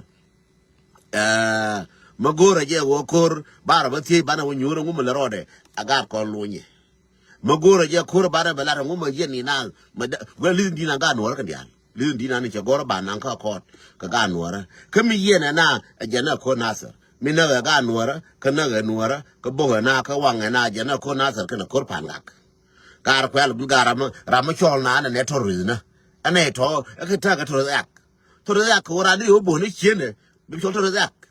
Ɛ mɛ go̱o̱rä jɛ wä ko̱r barɛ bä thiec banɛ wä nyuur ŋumɛ lɛ rɔɔdɛ a gaat kɔn lunyɛ. Mɛ go̱o̱rä jɛ ko̱r barɛ bɛ lat ŋumɛ yɛn ni naath mɛ guɛ li̱th di̱n a gaat nuɔrä kɛ diaal li̱th di̱n a ni cɛ go̱rä ba naŋ kä kɔɔt kɛ gaat nuɔrä kä mi yɛn ɛ na ɛ jɛ nɛ ko̱r nathɛr mi näk ɛ gaat nuɔrä kä näk ɛ nuɔrä kä bok ɛ na kä waŋ ɛ na jɛ nɛ ko̱r nathɛr kɛnɛ ko̱r pa̱n gak. Gaar kuɛl gul gaar ram mi cɔɔl na ɛn ɛ nɛ terrorist nä ɛn ɛ tɔ ɛ kɛ täk ɛ terrorist act. Terrorist act kɛ wä ran ni yɛ wä bo̱o̱n ni cienɛ bi cɔl terrorist act.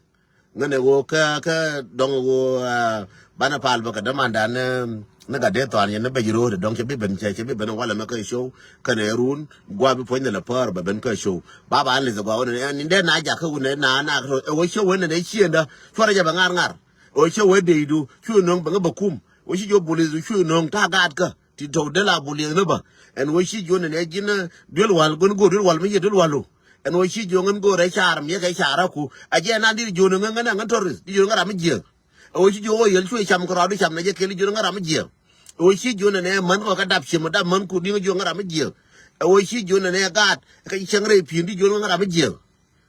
Ŋänɛ ɣöö kä kä dɔ̱ŋ ɣöö banɛ pal bä kɛ dämandan ni gat dee thɔan yɛn ni bɛc ro̱o̱dɛ dɔ̱ŋ cɛ bi ben cɛ cɛ bi ben walɛ mɛ kä show kɛnɛ run gua̱a̱ bi puɔ̱nydɛ lɛ päär bɛ ben kä show. Ba ba an lith ɛ gɔaa wä ni dee na jakä wun na na ɛ wä show wun ni dee ciendä cuarɛ jɛ bɛ ŋa̱r ŋa̱r. Ɣöö cä wee deidu cu nöŋ bɛ ŋä bɛ kum. Ɣöö ci jiɔ bulieth cu nöŋ ta̱a̱ gaatkä ti tɔ̱w dee la bulieth ni bä. Ɛn ɣöö ci jiɔ nɛnɛ ji̱n, eh, duel wal, gön go̱o̱r duel wal mi yɛ duel walu. Ɛn ɣöö ci jiɔ ŋän go̱o̱r ɛ car mi yɛ kɛ car aku. A jɛ nan di jiɔ nöŋ ŋän ŋän tourist, di jiɔ ŋän ram mi jiɛ. Ɛ ɣöö ci jiɔ ɣöö yɛl cu cam kɛ rɔɔdu cam nɛ jɛ kɛl jiɔ ŋän ram mi jiɛ. Ɛ ɣöö ci jiɔ nɛnɛ män kɔ kɛ dap ciem dap män ku di ŋä jiɔ ŋän ram mi jiɛ. Ɛ ɣöö ci jiɔ nɛnɛ gaat kɛ cɛŋ rɛy pi̱i̱n di jiɔ ŋän ram mi jiɛ.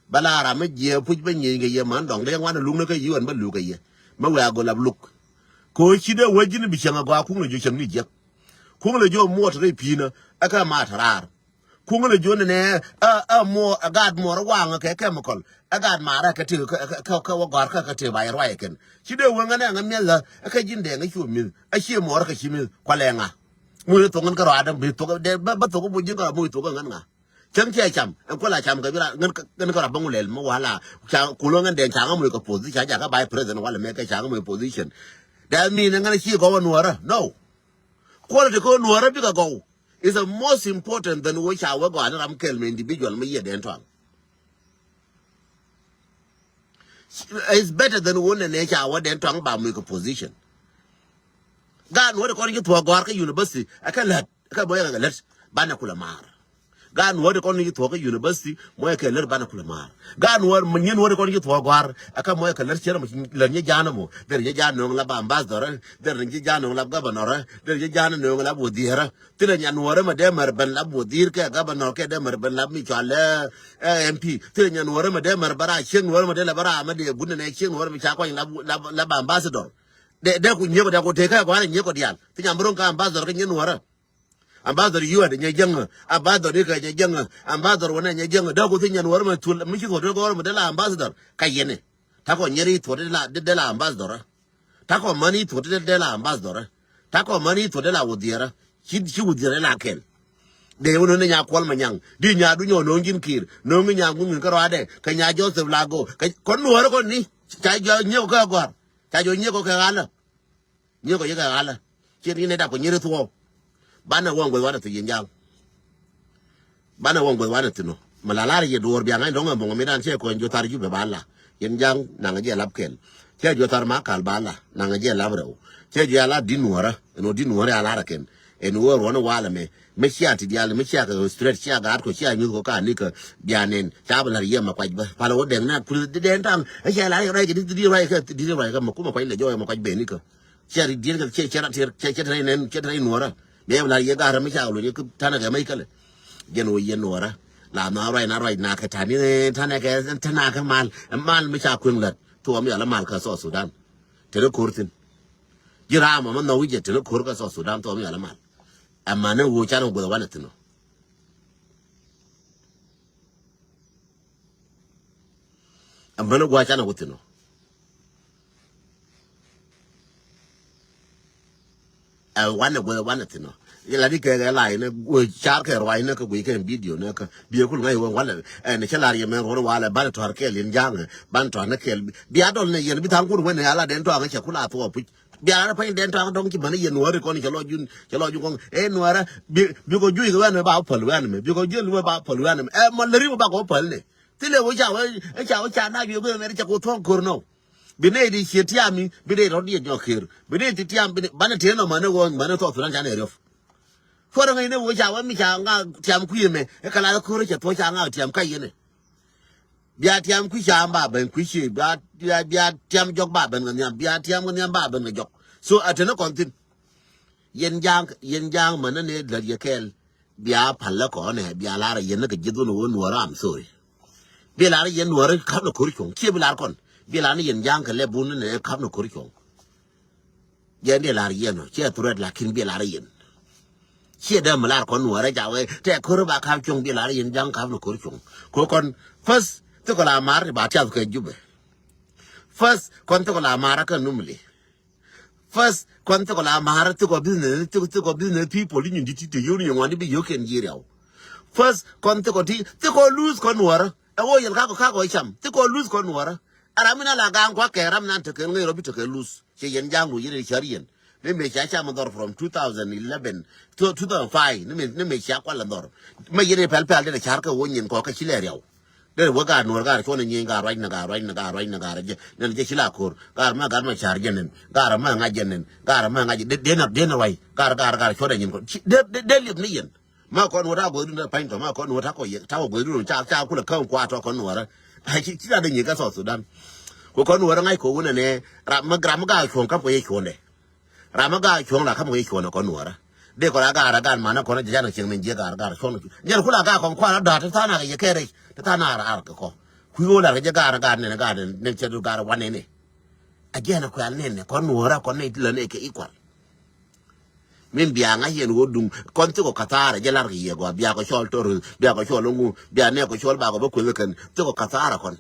Bä la ram mi jiɛ puc bä nyieny kɛ yɛ man dɔŋ dee ŋuan luk ni kä yiw ɛn bä luk kɛ yɛ. Mä wɛ a gol ap luk. Ko ci dee wä ji̱n bi cäŋ a gɔaa kuŋ lɛ jiɔ cäŋ ni jiɛk. Kuŋ lɛ jiɔ muɔt rɛy pi̱i̱nä ɛ kä mat raar. Kuŋ lɛ jiɔ ni nɛ ɛ ɛ muɔ ɛ gaat muɔr ɛ waŋ kɛ chemical. Ɛ gaat marä kɛ ti kɛ kɛ kɛ wä gɔ̱a̱r kä kɛ ti ba yɛ ruac ɛ kɛn. Ci dee wä ŋän ɛ ŋä miɛl ɛ kä ji̱n dee ŋä ci wä mi̱th ɛ ci muɔr kä ci mi̱th kualɛ ŋa. Muc thok ŋän kä rɔadä bi thok dee bä thok bä ji̱n kä rɔ muc thok ŋän ŋa. Cäŋ cɛ cam ɛn kuala cam kɛ bi ra ŋän ŋän kɛ ra bäŋ lɛl mi wala ca kulo ŋän den ca ŋä moc kɛ position ca jakä vice president wala mɛ kɛ ca ŋä moc position. That mean ŋän ci gɔw a nuɔrä no. Quality kɛ nuɔrä bikɛ gɔw is the most important than wä ca wä gɔani ram kɛl mi individual mi yɛ den tɔaŋ. It's better than wä nɛ nɛ ca wä den tɔaŋ ba moc kɛ position. Gaat nuɔrä kɔn ci thuɔk gɔar kä university ɛ kɛ lät. Kä mɔyɛ kɛ lät banɛ kulɛ maar. Gaat nuɔ̱ɔ̱ri kɔn ni ci thuɔ̱k kä university mɔyɛ kɛ lät banɛ kulɛ maar. Gaat nuɔ̱ɔ̱ri mɛ nyin nuɔ̱ɔ̱ri kɔn ci thuɔ̱k gɔ̱a̱r ɛ kä mɔyɛ kɛ lät cierɛ mɛ lät nyɛ ja̱a̱n ɛmɔ. Dher nyɛ ja̱a̱n nööŋ la ambassador ɛ. Dher nyɛ ja̱a̱n nööŋ la governor ɛ. Dher nyɛ ja̱a̱n nööŋ la wudhier ɛ. Thilɛ nyan nuɔ̱ɔ̱ri mɛ dee mɛr ben la wudhier kɛ governor kɛ dee mɛr ben la mi cɔal ɛ MP. Thilɛ nyan nuɔ̱ɔ̱ri mɛ dee mɛr bɛ ra ciek nuɔ̱ɔ̱ri mɛ dee lɛ bɛ ra mɛ dee gun nɛ ciek nuɔ̱ɔ̱ri mɛ ca kuany la ambassador. Dee dee ku nyiek kɔ dee ku tëë kɛ gua̱a̱r nyiek kɔ diaal. Thi nyam bi ro̱ŋ kä ambassador kä nyin nuɔ̱ɔ̱rä. Ambassador yuɛ de nyɛ jäŋä. Ambassador ikɛ nyɛ jäŋä. Ambassador wänɛ nyɛ jäŋä. Dee ku thi nyɛ nuɔ̱ɔ̱rä mɛ thul mi ci thuɔ̱k dee gɔ̱rä mɛ dee la ambassador. Ka yɛnɛ. Takɔ nyɛri thuɔ̱k dee la dee la ambassador. Takɔ mani thuɔ̱k dee dee la ambassador. Takɔ mani thuɔ̱k dee la wudhiɛrä. Ci ci wudhiɛrä la kɛl. Dee wun ni nya kuɔl ma nyaŋ di nya du nyɔ no̱o̱ŋ ji̱n kiir no̱o̱ŋ nya ŋun ŋin kä rɔadɛ kɛ nya Joseph Lago kɛ kɔn nuɔ̱ɔ̱rä kɔn ni. Ca jɔ nyiek kɛ gɔ̱a̱r. Ca jɔ nyiek kɛ ɣalä. Nyiek kɔ yikɛ ɣalä. Ciɛ ni nɛ dap kɔ nyiri thuɔɔk. Banɛ wä ŋuɛth wanɛ thi Yɛn Ja̱a̱ŋ. Banɛ wä ŋuɛth wanɛ thi nɔ. Mɛ la lar yɛ duɔɔr biaŋ ɛn dɔ̱ŋ ɛmɔŋ mi dan ciɛ kɔny juɔth thar Jubɛ ba la. Yɛn Ja̱a̱ŋ naŋ jɛ lap kɛl. Ciɛ juɔth thar ma kal ba la naŋ jɛ lap rɛw. Ciɛ juɔth a la di̱t nuɔ̱ɔ̱rä ɛn ɣöö di̱t nuɔ̱ɔ̱rä a lar ɛ kɛn. Ɛn ɣöö ruɔ̱n ɛ walɛ mɛ. Mi cia ti diaal mi cia kɛ straight cia gaat kɔ cia nyuth kɔ ka nikä. Bia nɛn ca bi la̱r yiëë ma kuac bä pal ɣöö dɛŋ na kul di dɛn taŋ. Ɛ cia la̱r yɛ ruac kɛ di di ruac kɛ di ruac kɛ ma kumɛ kuac lɛ jɔɔc ma kuac ben nikä. Cia ri diɛn kɛ cia cia cia cia ria nɛn cia ria nuɔrä. Bia bi la̱r yiëë gaat rɛ mi ca kɛ luny kɛ tanɛ kɛ mec kälɛ. Jɛn ɣöö yiëë nuɔrä la na ruac na ruac na kɛ tani tanɛ kɛ tanɛ kɛ mal mal mi ca kueŋ lät. Thuɔɔm yɔl ɛ mal kä South Sudan. Teni ko̱r thin. Ji̱ raam ɔmɔ nhɔk wi̱cɛ teni ko̱r kä South Sudan thuɔɔm yɔl ɛ mal. Ɛmɛnɛ ɣöö canɛ guäth wanɛ thin ɔ. Ɛmɛnɛ gua̱a̱ canɛ wä thin ɔ. Ɛ wanɛ guäth wanɛ thin ɔ. Yɛ la di kɛ kɛ la inɛ gua̱a̱ car kɛ ruac inɛ kɛ guic kɛ video inɛ kɛ biɛ kul ŋa̱c wä walɛ. Ɛn cɛ lar yɛ mɛn ruɔn walɛ banɛ tɔ̱r kɛɛl Yɛn Ja̱a̱ŋ ɛ banɛ tɔ̱r ni kɛɛl. Bia dɔl ni yɛn bi tha̱a̱ŋ kun wɛn ni ala den tɔ̱a̱ŋ cɛ kul a thuɔɔk puc. Bia raan pa̱ny dɛn tɔ̱a̱ŋ dɔ̱ŋ ci män yɛn nuɔ̱ɔ̱ri kɔn cɛ lɔ jun cɛ lɔ jun kɔn ɛ nuɔ̱ɔ̱rä. Bikɔ juic kɛ wɛn ba päl wɛn mɛ bikɔ jiöl wä ba päl wɛn mɛ ɛ mɔ lä ri wä ba kɔ päl ni. Thilɛ wä ca wä ca wä ca na biɛ guɛ mɛ ri ca kɔ thuɔ̱ŋ kör nɔ. Bi nɛy di ciɛ tiam mi bi nɛy rɔ̱t diɛ nyɔk ker bi nɛy ti tiam bi nɛy banɛ tiɛ nɔ män ɛ wä män ɛ thuɔ̱k thulan ca nɛ riɔp. Thuɔ̱k rɛ ŋäc nɛ wä ca wä mi ca ŋa tiam kui̱ mɛ ɛ kɛ la kör cɛ thuɔ̱k ca ŋa tiam ka yɛn ɛ. Bia tiam kui̱ cam ba ben kui̱ ci bia bia bia tiam jɔk ba ben kɛ nhiam bia tiam kɛ nhiam ba ben kɛ jɔk. So a teni kɔn thin. Yɛn Ja̱a̱ŋ Yɛn Ja̱a̱ŋ män ni lät yɛ kɛɛl. Bia pal lä kɔn ɛ bia lar yɛn ni kɛ ji̱th wun wun wä ram sorry. Bia lar yɛn wä ri kap ni ko̱r cuɔ̱ŋ ciɛ bi lar kɔn. Bia lar ni Yɛn Ja̱a̱ŋ kɛ lɛ bun ni nɛ kap ni ko̱r cuɔ̱ŋ. Jɛn diɛ lar yɛn ɔ ciɛ threat lakin biɛ lar yɛn. Ciɛ dee mi lar kɔn nuɔrɛ ca wee tɛ ko̱r ba kap cuɔ̱ŋ biɛ lar yɛn Ja̱a̱ŋ kap ni ko̱r cuɔ̱ŋ. Ko kɔn first thikɔ la mar ba tiath kɛ Jubɛ. First kɔn thikɔ la mar kä Numli. First kɔn thikɔ la mar thikɔ business thikɔ thikɔ business people di nyin di ti te yoni yɛ ŋuan di bi yio̱k kɛn ji̱ riaw. First kɔn thikɔ ti thikɔ lose kɔn nuɔrä. Ɛ wä yɛl kakɔ kakɔ cam thikɔ lose kɔn nuɔrä. Ɛ ram mi na la gaŋ kuak kɛ ram mi na tekɛ ŋäc rɔ bi tekɛ lose. Cɛ Yɛn Ja̱a̱ŋ lu yɛn cär yɛn. Ni mëë ca cam dhɔr from two thousand eleven to two thousand five ni mëë ni mëë ca kual dhɔr. Mɛ yɛn pɛl pɛl den car kɛ wä nyin kɔ kɛ ci lɛ riaw. Dee wä gaar nuɔr gaar cuɔn a nyieny gaar ruacnɛ gaar ruacnɛ gaar ruacnɛ gaar jɛ nɛn jɛ ci la ko̱r gaar ma gaar ma ca̱r jɛ nɛn gaar ma ŋa̱c jɛ nɛn gaar ma ŋa̱c jɛ dee nɛ ruac gaar gaar gaar cuɔn a nyin kɔn dee liep ni yɛn. Ma kɔn wä ta guɔdun ta pany tɔ ma kɔn wä ta kɔ yɛ ta kɔ guɔdun ca ca kulɛ ka̱ŋ kuat tɔ kɔn nuɔrä. Ci ci ta dee nyiek kä South Sudan. Kɔ kɔn nuɔrä ŋa̱c kɔ wunɛ nɛ ram ma ram ma gaar cuɔ̱ŋ ka̱p kɔ yɛ cuɔ̱ndɛ. Ram mi gaak cuɔ̱ŋ la kä mi wee cuɔ̱n ɛ kɔn nuɔrä. Dee kɔn a gaar a gaar manä kɔn a jɛ jan a cieŋ ni jiɛ gaar gaar cuɔ̱ŋ. Nyɛn kula gaak kɔn kuan a da̱a̱ ti tha̱a̱n a kɛ yɛ kɛ rɛc ti tha̱a̱n a raar kɛ kɔ. Kui̱ ɣöö lar kɛ jɛ gaar a gaar nɛn a gaar nɛn nɛn cɛ du gaar a wan nɛn ni. A jiɛn a kuɛl nɛn ni kɔn nuɔrä kɔn nɛy ti lä nɛy kɛ i̱ kual. Min bia ŋa̱c yɛn ɣöö duŋ kɔn thikɔ kathara jɛ lar kɛ yɛ gɔaa bia kɔ cɔl tor bia kɔ cɔl ŋu bia nɛ kɔ cɔl ba kɔ bä kueth kɛn thikɔ kathara kɔn.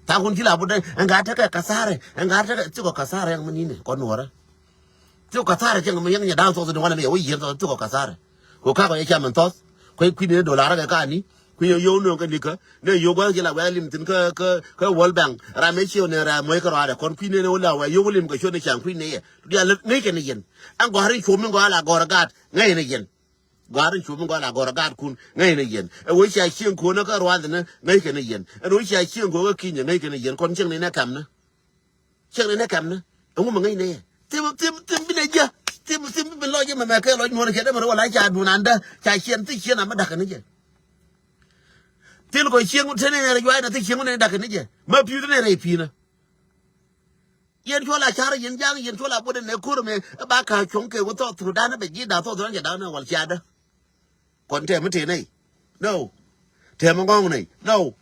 Tha̱a̱ŋ kun ci la butdɛ ɛn gaa tekɛ kathara ɛn gaa tekɛ thikɔ kathara yɛn mi ni̱n kɔn nuɔrä. Thikɔ kathara cɛ ŋa mi yɛn nyɛ da̱a̱n thɔth ni wanɛ mi yɛ wä yieen thɔth thikɔ kathara. Kɔ kakɔ yɛ cam ɛn thɔth kɔ kui̱n ni dolar kɛ kani kui̱n yɛ yio̱w nööŋ kɛ nikä. Ni yio̱w gua̱th ci la wɛ̈th lim thi̱n kä kä kä World Bank ram mi ciɛ wä ni ram muɔ̱c kä rɔaadɛ kɔn kui̱n ni ni wä la wɛ yio̱w lim kɛ ciöt ni ca̱ŋ kui̱n ni yɛ. Diaal ŋäc kɛ ni yɛn ɛn gɔ̱a̱r in cuɔ̱m in gɔaa la gɔ̱r ɛ gaat ŋäc ni yɛn. Gɔ̱a̱r in cuɔ̱m in gɔaa la gɔ̱r ɛ gaatkun ŋäc ni yɛn. Ɛ wee cia cieŋ ko̱n kä ruath ni ŋäc kɛ ni yɛn ɛn wee cia cieŋ ko̱n kä ki̱ny ŋäc kɛ ni yɛn kɔn cieŋ ni nɛ kɛm ni. Cieŋ ni nɛ kɛm ni. Ɛŋu mi ŋäc ni yɛ thim thim thim bi nɛ jiä. Thim thim bi lɔc jɛ mɛmɛ kɛ lɔc muɔ̱n kɛ dee mɛ rɛ wala ca duun andä ca ciɛn thi ciɛn amä dakä ni jɛ. Thil kɔ cieŋ te ni nɛ rɛ juac na thi cieŋ ni dakä ni jɛ ma pi̱i̱ te ni rɛ pi̱i̱ na. Yɛn cuɔl a ca̱r yɛn ja̱a̱ŋ yɛn cuɔl a bot ɛn ɛ ko̱r ɛmɛ ɛ ba ka̱a̱c cuɔ̱ŋ kɛ wä thɔɔk thok da̱a̱n ɛ bɛ ji̱ da̱a̱n thɔɔk thok da̱a̱n cɛ da̱a̱n ɛ wal cia̱dä. Kɔn tɛm mi tëë nɛy no. Tɛm mi ŋɔ̱ŋ nɛy no.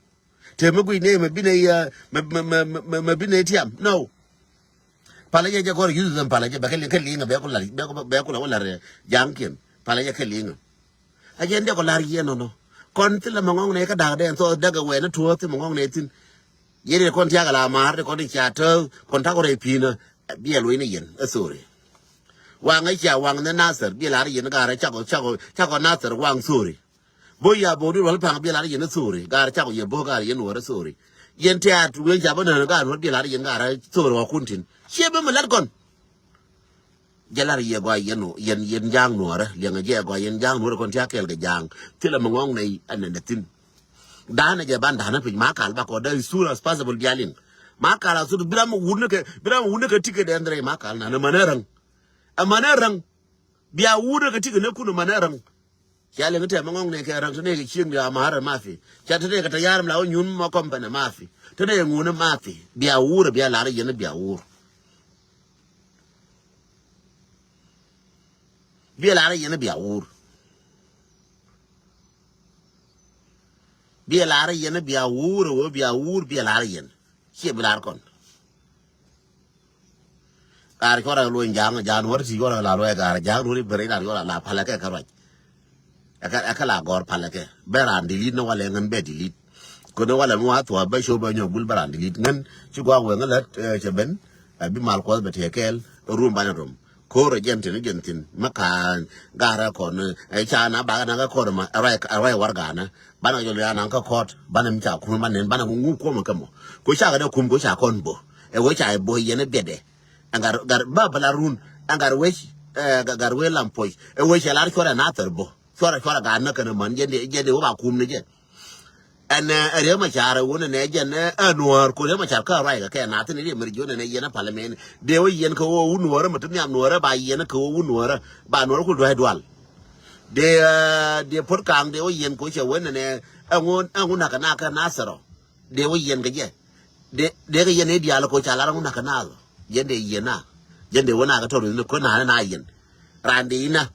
Tɛm mi guic nɛy mɛ bi nɛy mɛ mɛ mɛ mɛ mɛ bi nɛy tiam no. Palä jɛ jɛ kɔr yuth them palä jɛ bɛ kɛ liŋ kɛ liŋ bɛ ku lar bɛ ku bɛ ku la wä lar ja̱a̱ŋ kiɛn palä jɛ kɛ liŋ. A jɛ ndɛ kɔ lar yɛn nɔnɔ kɔn thilɛ mɛ ŋɔ̱ŋ nɛy kä da̱a̱k dɛ ɛn thɔɔk däk ɛ wɛɛn ni tuɔɔk thilɛ mɛ ŋɔ̱ŋ nɛy thi̱n. Yɛn yɛ kɔn tiak la maar ti kɔn ti cia tääk kɔn takɔ rɛy pi̱i̱nä. Biɛ luɔ̱c ni yɛn ɛ thori. Waŋ ɛ cia waŋ ni Nathir biɛ lar yɛn gaarä cakɔ cakɔ cakɔ Nathir waŋ thori. Bo̱ ya bo̱ di ruɔl paŋ biɛ lar yɛn ɛ thori gaarä cakɔ yɛ bo̱ gaarä yɛn nuɔrä thori. Yɛn tɛ̈t wen ca bä nään gaarä nuɔr biɛ lar yɛn gaarä thori wä kun tin ciɛ bä mi lat kɔn. Jɛ lar yɛ gɔaa yɛn yɛn yɛn ja̱a̱ŋ nuɔrä liɛŋɛ jɛ gɔaa yɛn ja̱a̱ŋ nuɔrä kɔn tiak kɛɛl kɛ ja̱a̱ŋ. Thilɛ mi ŋɔ̱ŋ nɛy ɛn nɛn dɛ thi̱n. Da̱a̱n ɛ jɛ ban da̱a̱n ɛ piny ma kal bakɔ dee as soon as possible bia liŋ. Ma kal as soon bi ram wut ni kɛ bi ram wut ni kɛ tikɛ dɛn dɛ rɛy ma kal nan ɛ män ɛ räŋ. Ɛ män ɛ räŋ. Bia wut ni kɛ tikɛ ni kun ɛ män ɛ räŋ. Cia liŋ tɛm ɛ ŋɔŋ ni kɛ räŋ te ni kɛ cieŋ bia ma̱a̱r ɛ mathi. Ca te ni kɛ te ya̱r mi la wä nyun mɔ kɔm pɛn ɛ mathi te ni ŋun ɛ mathi bia wur ɛ bia lar ɛ yɛn ɛ bia wur. Biɛ lar yɛn bia wur. Biɛ lar yɛn bia wur wä bia wur biɛ lar yɛn. Ciɛ bi lar kɔn. Kar cuɔrɛ luny ja̱a̱ŋ ja̱a̱ŋ wär ti cuɔrɛ la luɔy kar ja̱a̱ŋ duɔri beri lar cuɔrɛ la palɛ kɛ kɛ ruac. Ɛkä ɛkä la gɔr palɛ kɛ bɛ ran dilit ni walɛ ŋän bɛ dilit. Kön ni walɛ mi wa thuɔ bɛ show bɛ nyɔ gul bɛ ran dilit ŋän ci gua̱a̱k wee ŋä lät cɛ ben. Ɛ bi mal kuɔth bɛ tiɛ kɛɛl rum banɛ rom. Ko̱r ɛ jɛn tin ɛ jɛn thin mi ka̱a̱n ga̱rä kɔn ɛ ca na bakɛ na kä kɔt ma ɛ ruac ɛ ruac warɛganä. Banɛ jɔl ya naŋ kä kɔt banɛ mi ca kum banɛ banɛ ŋu kuɔmɛ kä mɔ. Ko ca kɛ dee kum ko ca kɔn bo̱ ɛ wee ca ɛ bo̱ yɛn ɛ biɛtdɛ. Ɛn gat gat ba bä la run ɛn gat wec ɛ gat wec lam puɔc ɛ wec cɛ lar cuɔrɛ na thɛr bo̱ cuɔrɛ cuɔrɛ gat nä kɛn ɛ män jɛn dee jɛn dee wä ba kum ni jɛ. Ɛn ɛ Riek Machar ɛ wun ɛnɛ jɛn ɛ nuɔ̱ɔ̱r ku Riek Machar kä ruac kɛ kɛ na thin ɛ Riek Machar jɔn ɛnɛ yɛn ɛ parliament dee wä yɛn kɛ wä wun nuɔ̱ɔ̱rä mɛ ti nhiam nuɔ̱ɔ̱rä ba yɛn kɛ wä wun nuɔ̱ɔ̱rä ba nuɔ̱ɔ̱rä ku dua̱c dual. Dee ɛ dee puɔ̱t kaŋ dee wä yɛn kɛ wä cɛ wen ɛnɛ ɛŋu ɛŋu nakä nakä nathɛrɔ. Dee wä yɛn kɛ jɛ dee dee kɛ yɛn ɛ diaal kɛ wä ca lar ɛŋu nakä nathɔ. Jɛn dee yɛn na jɛn dee wä nakä tɔr ni kɛ na na yɛn. Ran dee ina.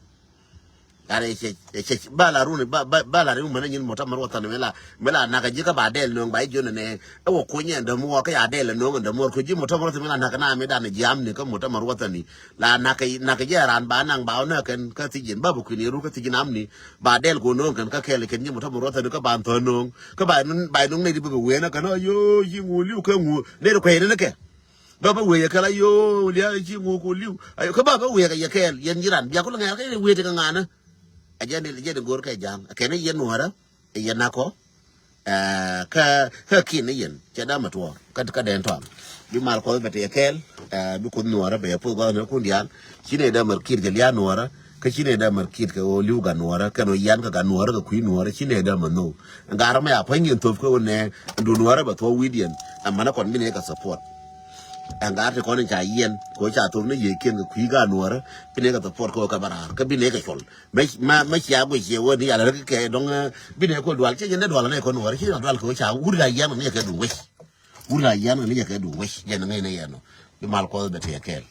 Yar ɛ cɛ cɛ ba la runi ba ba la runi mɛn nyin mɔta mɛr watan mɛ la mɛ la nak ji̱ kä ba dɛl nöŋ ba ji̱ jön nɛ ɛ wä kunyɛ ndä muɔr kä ya dɛl nöŋ ndä muɔr ku ji̱ mɔta mɛr watan mɛ la nak na mi dan ji̱ amni kä mɔta mɛr watan ni la nak nak ji̱ ran ba naŋ ba wä nä kɛn kä thi̱ji̱n ba bä kuini ru kä thi̱ji̱n amni ba dɛl ku nöŋ kɛn kä kɛl kɛn ji̱ mɔta mɛr watan ni kä ba thɔ nöŋ kä ba nun ba nöŋ nɛ di bä bä wee nä kɛn a yo ji̱ ŋu liu kä ŋu nɛ di kuɛy ni kɛ. Bä bä wee yɛ kɛl a yo lia̱a̱ ci ŋu ku li̱w. Ayo kä bä bä wee kɛ yɛ kɛɛl yɛn ji̱ ran bia kul ŋɛɛr kä yɛ wee ti kɛ ŋa̱nä. A jɛ ni jɛ ni go̱o̱r kɛ ja̱a̱ŋ a kɛn ni yɛn nuɔ̱ɔ̱rä. Yɛn nakɔ kä kä kin ni yɛn cɛ dam a tuɔɔr kä kä dɛn tɔam. Bi mal kɔth bɛ ti yɛ kɛɛl bi kuth nuɔ̱ɔ̱rä bɛ yɛ puth gua̱th ni kun diaal. Ci ni dam a kir kɛ lia̱a̱ nuɔ̱ɔ̱rä. Kä ci nɛ dee mär kit kɛ ɣöö li̱w gat nuɔ̱ɔ̱rä kɛn ɣöö yian kɛ gat nuɔ̱ɔ̱rä kɛ kui̱ nuɔ̱ɔ̱rä ci nɛ dee mär nhök. Ɛn gat rɔ mɛ a pua̱ny yɛn thöp kɛ ɣöö nɛ ɛn duun nuɔ̱ɔ̱rä bɛ thuɔ̱k wi̱i̱diɛn. Ɛn mänä kɔn bi nɛ kɛ support. Ɛn gat ti kɔn in ca yiɛn kɛ ɣöö ca thöp ni yiëëkiɛn kɛ kui̱ gat nuɔ̱ɔ̱rä bi nɛ kɛ support kɛ ɣöö kɛ bä raar kä bi nɛ kɛ cuɔl. Mɛ mɛ mɛ cia guic ciɛ ɣöö ni yal rɛ kɛ dɔŋ bi nɛ kɛ dual cɛ yɛn dee dual nɛ kɔn nuɔ̱ɔ̱rä ci dual kɛ ɣöö ca wur la yian ni yɛ kɛ duun wec. Wur la yian ni yɛ kɛ duun wec yɛn ŋäc ni yɛn nɔ. Bi mal kuɔth bɛ tiɛ kɛɛl.